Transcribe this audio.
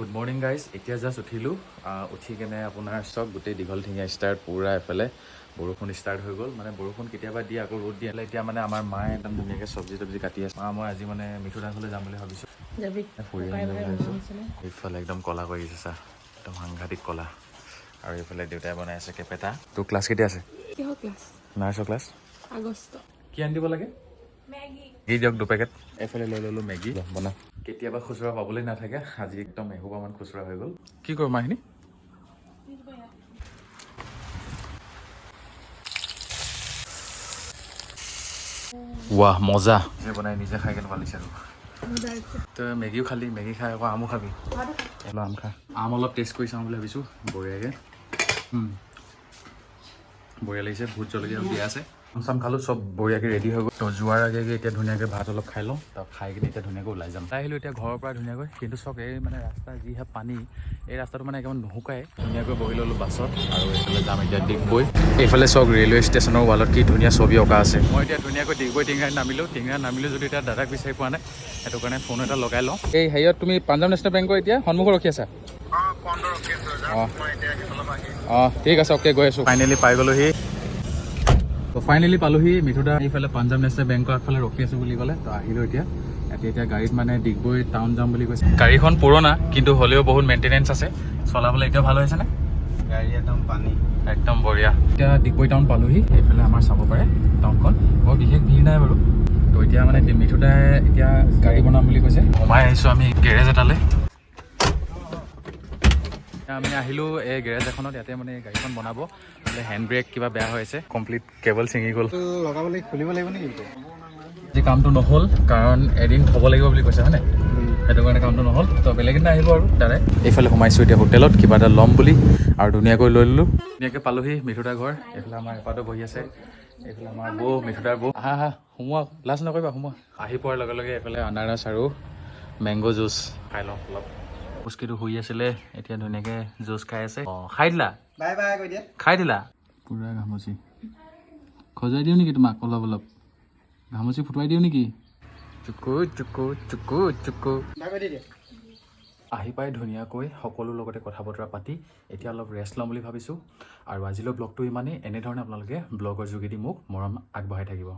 Good morning guys. এতিয়া just উঠিলোঁ। উঠি কেনে আপোনাৰ চব গোটেই দীঘল ঠেঙীয়া ষ্টাৰ্ট। পূৰা এফালে বৰষুণ ষ্টাৰ্ট হৈ গ'ল। মানে বৰষুণ কেতিয়াবা দিয়ে, আকৌ ৰ'দ দিয়ে। এতিয়া মানে আমাৰ মায়ে একদম ধুনীয়াকৈ চব্জি তব্জি কাটি আছে। মা, মই আজি মানে মিঠু দাসলৈ যাম বুলি ভাবিছোঁ। যাবি। ফুৰি আহিম বুলি ভাবিছোঁ। এইফালে একদম ক'লা কৰি দিছে চা, একদম সাংঘাতিক ক'লা। আৰু এইফালে দেউতাই বনাই আছে কেপেটা। তোৰ ক্লাছ কেতিয়া আছে? কিহৰ ক্লাছ? নাৰ্ছৰ ক্লাছ। আগষ্ট। কি আনি দিব লাগে? মেগী দিয়ক দুপেকেট। এইফালে লৈ ল'লোঁ মেগী। বনা। কেতিয়াবা খুচুৰা পাবলৈ নাথাকে, আজি একদম এসোপামান খুচুৰা হৈ গ'ল। কি কৰোঁ মাখিনি? ৱাহ, মজা! নিজে বনাই নিজে খাই কেনেকুৱা লাগিছে? আৰু তই মেগীও খালি, মেগী খাই আকৌ আমো খাবি। অলপ আম খা। আম অলপ টেষ্ট কৰি চাওঁ বুলি ভাবিছোঁ। বঢ়িয়াকৈ, বঢ়িয়া লাগিছে। ভোট জলকীয়া দিয়া আছে। আম চাম খালোঁ, চব বঢ়িয়াকৈ ৰেডি হৈ গ'ল। তো যোৱাৰ আগে আগে এতিয়া ধুনীয়াকৈ ভাত অলপ খাই লওঁ। তাত খাই কিনে এতিয়া ধুনীয়াকৈ ওলাই যাম। ওলাই আহিলোঁ এতিয়া ঘৰৰ পৰা ধুনীয়াকৈ। কিন্তু চাওক, এই মানে ৰাস্তা যিহে পানী, এই ৰাস্তাটো মানে একেবাৰে নুশুকাই। ধুনীয়াকৈ বহি ল'লোঁ বাছত আৰু এইফালে যাম এতিয়া ডিগবৈ। এইফালে চাওক, ৰেলৱে ষ্টেচনৰ ৱালত কি ধুনীয়া ছবি অঁকা আছে। মই এতিয়া ধুনীয়াকৈ ডিগবৈ টিংৰাত নামিলোঁ। টিংৰাত নামিলোঁ যদি এতিয়া দাদাক বিচাৰি পোৱা নাই, সেইটো কাৰণে ফোন এটা লগাই লওঁ। এই হেৰিয়ত তুমি পাঞ্জাৱ নেশ্যনেল বেংকৰ এতিয়া সন্মুখত ৰখি আছা? অঁ অঁ ঠিক আছে, অ'কে, গৈ আছোঁ। ফাইনেলি পাই গ'লোহি। তো ফাইনেলি পালোহি। মিঠুদা এইফালে পাঞ্জাৱ নেশ্যনেল বেংকৰ আগফালে ৰখি আছোঁ বুলি ক'লে, তো আহিলোঁ এতিয়া। এতিয়া এতিয়া গাড়ীত মানে ডিগবৈ টাউন যাম বুলি কৈছে। গাড়ীখন পুৰণা, কিন্তু হ'লেও বহুত মেইনটেনেঞ্চ আছে। চলাবলৈ এতিয়াও ভাল হৈছেনে? গাড়ী একদম পানী। একদম বঢ়িয়া। এতিয়া ডিগবৈ টাউন পালোহি। এইফালে আমাৰ চাব পাৰে টাউনখন, বৰ বিশেষ ভিৰ নাই বাৰু। তো এতিয়া মানে মিঠুদাই এতিয়া গাড়ী বনাম বুলি কৈছে। সোমাই আহিছোঁ আমি গেৰেজ এটালৈ। এতিয়া আমি আহিলোঁ এই গেৰেজ এখনত। ইয়াতে মানে গাড়ীখন বনাব। বোলে হেণ্ড ব্ৰেক কিবা বেয়া হৈ আছে, কমপ্লিট কেবল ছিঙি গ'ল। লগাবলৈ খুলিব লাগিব নেকি? আজি কামটো নহ'ল, কাৰণ এদিন থ'ব লাগিব বুলি কৈছে, হয়নে? সেইটো কাৰণে কামটো নহ'ল। তো বেলেগ এদিন আহিব আৰু তাৰে। এইফালে সোমাইছোঁ এতিয়া হোটেলত কিবা এটা ল'ম বুলি আৰু ধুনীয়াকৈ লৈ ল'লোঁ। ধুনীয়াকৈ পালোহি মিঠুদাৰ ঘৰ। এইফালে আমাৰ এপাতো বহি আছে। এইফালে আমাৰ বৌ, মিঠুদাৰ বৌ। আহা আহা, সোমোৱা, লাজ নকৰিবা, সোমোৱা। আহি পোৱাৰ লগে লগে এইফালে আনাৰস আৰু মেংগ' জুচ খাই লওঁ অলপ। পুচকিটো শুই আছিলে, এতিয়া ধুনীয়াকৈ জুচ খাই আছে। অঁ, খাই দিলা? বাই বাই কৈ দিয়া। খাই দিলা? পূৰা ঘামচি। খজুৱাই দিওঁ নেকি তোমাক অলপ? অলপ ঘামচি ফুটুৱাই দিওঁ নেকি? চুকু চুকু চুকু চুকু। বাই বাই দি দিয়া। আহি পাই ধুনীয়াকৈ সকলোৰ লগতে কথা বতৰা পাতি এতিয়া অলপ ৰেষ্ট ল'ম বুলি ভাবিছোঁ। আৰু আজিলৈ ব্লগটো ইমানেই। এনেধৰণে আপোনালোকে ব্লগৰ যোগেদি মোক মৰম আগবঢ়াই থাকিব।